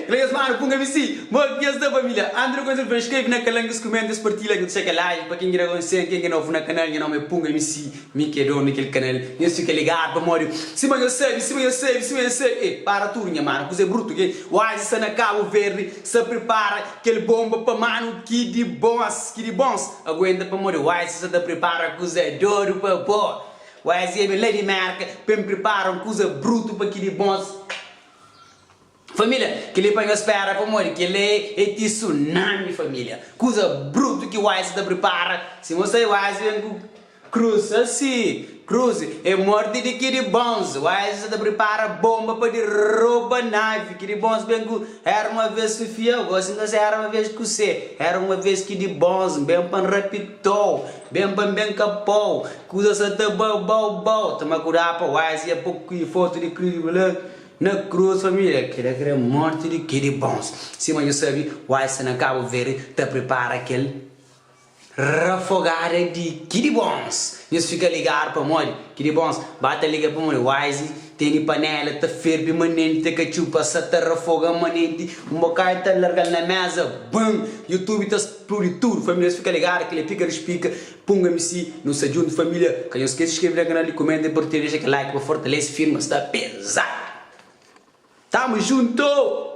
Kela nhos manu punga MC Mo ki nhos sta família Antes di kontinua fla inscreve na canal nhos comenta nhos partilha nhos dexa kel like pa ken ki da konsen ken ki é novo na canal nha nome é punga MC Mi ki é dono di kel canal nhos fika ligado pamodi sima nhos sabe sima nhos sabe sima nhos sabe eh para tudo nha manu kuza é bruto ke Wise sta na Cabo Verde sta prepara kel bomba pa manu ki di bons ki di bons aguenta pamodi Wise sta ta prepara kuza dodu pa bo Wise é ben la di Merca pa N prepara un kuza bruto pa ki di bons. Família, kel-li pa nhos spera pamodi kel-li é ti tsunami família. Kuza brutu ki Wise ta pripara. Si nhos sai Wise ben ku krus asi, krus é morti di Kid Bones. Wise ta pripara bomba pa di roba navi. Kid Bones ben ku era uma vez Sofia, gosi nta sai era uma vez kusé. Era uma vez Kid Bones ben pa N rapitou, ben pa N ben kapou. Kuza sa ta bau bau bau. Toma kudadu pa Wise ia po fotu di krus la. Na cruz família kela kre morti di ke di bons sima nhu sabi wise na cabo verde ta prepara kel rafogada di ki di bons nhos fika ligadu pamodi ki di bons ba ta liga pamodi wise teni panela ta ferbi manenti ta katxupa sa ta rafoga manenti un bokadu ta largal na mesa bum youtube ta spludi tudu família nhos fika ligadu kela pika rispika Punga MC nu sta djuntu família ka nhos skese inscreve na canal comenta e partilha dexa kel like pa fortalece firma sta pesado tamo junto.